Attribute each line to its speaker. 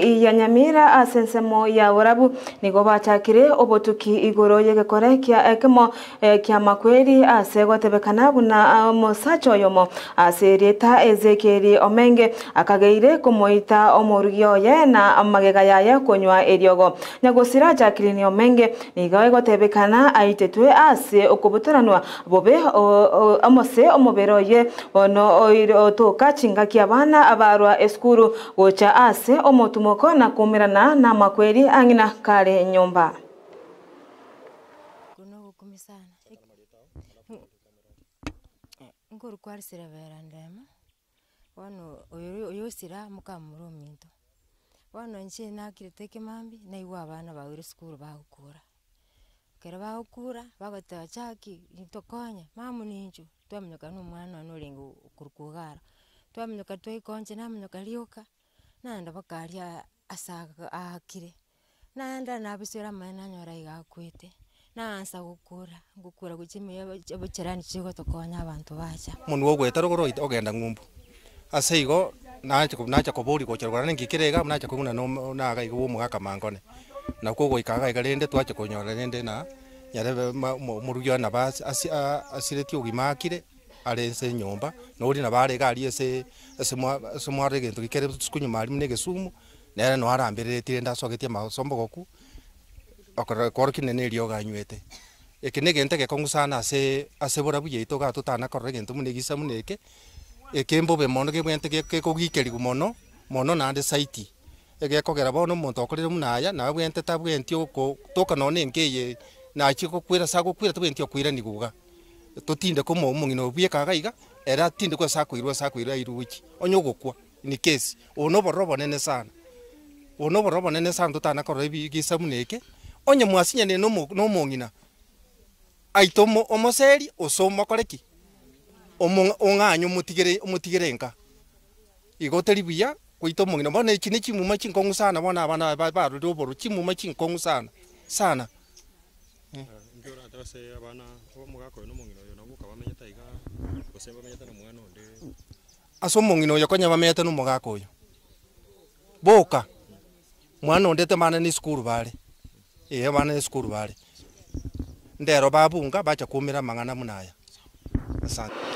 Speaker 1: Ya Nyamira ase ensemo ya borabu nigo bachakire obotuki igoro y'egekore kia ekemo ki'amakweri ase gotebekana buna omosacha oyomo ase erieta Ezekieli Omenge akageire komoita omorugi oye na magega yaye konywa eriogo. Nyagosira Jacqueline Omenge nigo egotebekana aitetwe ase okobutoranwa bobe omose omobere oye bono otoka chingaki abana barwa esukuru Gocha ase omotumoko na koumerana namakweri a ng'ina kare nyomba.
Speaker 2: Ekero bagokura, bagoteba chaki tokonye, mama ninchu, twaminyoka na omwana one orenge okorokwa ogara, twaminyoka twaika inche naminyoka rioka, naenda mpaka aria ase aa aakire, naenda nabisera amaene nanyora iga akwete, naansa gokura, ngokura gochia ime ya obocherani chigotokonya abanto bacha.
Speaker 3: Omonwa ogoeta rogoro oita ogenda ng'umbu. Ase igo, nacha nacha koboria gocha rogoro naende ngikere iga, nacha koigwa buna nomo naga iga bwa omogaka mangone. Nakwo ogoika iga iga rende twacha konyora rende na nyarebe ma omo omorugi one nabo ase ase asiretie obogima akire, are nse enyomba, na oria nabo are iga aria ase ase mwa ase mwarora egento gekere rituko nyuma aria buna egesumu, nere noo arambereretie rende asogetie amasombogokwa, okorora kworokia buna na eriogo anywete. Eke na egento egekong'u sana aseee ase borabu yaito iga totana korora egento buna egisa buna eke, eke mbobe mono kebwenerete ge gekogikeriwa mono, mono naende zaidi. Egekogera bono omonto okorire buna aya, nabwenerete tabwenereti oko toka nonye na enka eye, nachie gokwera ase agokwera tabwenereti okoiranigwa iga. Totindeke omo omong'ina oyo bweka iga iga, ere atindekwe ase akoirwa ase akoirwa airwe gochia, onye ogokwa in case. Obo na obororo obonene sana, obo na obororo obonene sana totana korora ebi egesa buna eke, onye mwasinyanire na omo na omong'ina, aite omo omoseri ose omokore ki? Omo ong'anye omotigere omotigere nka. Igo teri buya goita omong'ina, bono echi ne chimuma chinkong'u sana bono abana aba barorire obororo, chimuma chinkong'u sana sana.
Speaker 4: Inki orate ase abana omogaka oyo na omong'ina oyo nabwo okabamenyete aiga gose bamenyete na omwana onde?
Speaker 3: Ase omong'ina oyo konya bamenyete na omogaka oyo, boka, mwana onde temana na esukuru bare, eh abana na esukuru bare, ndero babunga bacha koumera amang'ana buna aya, asante.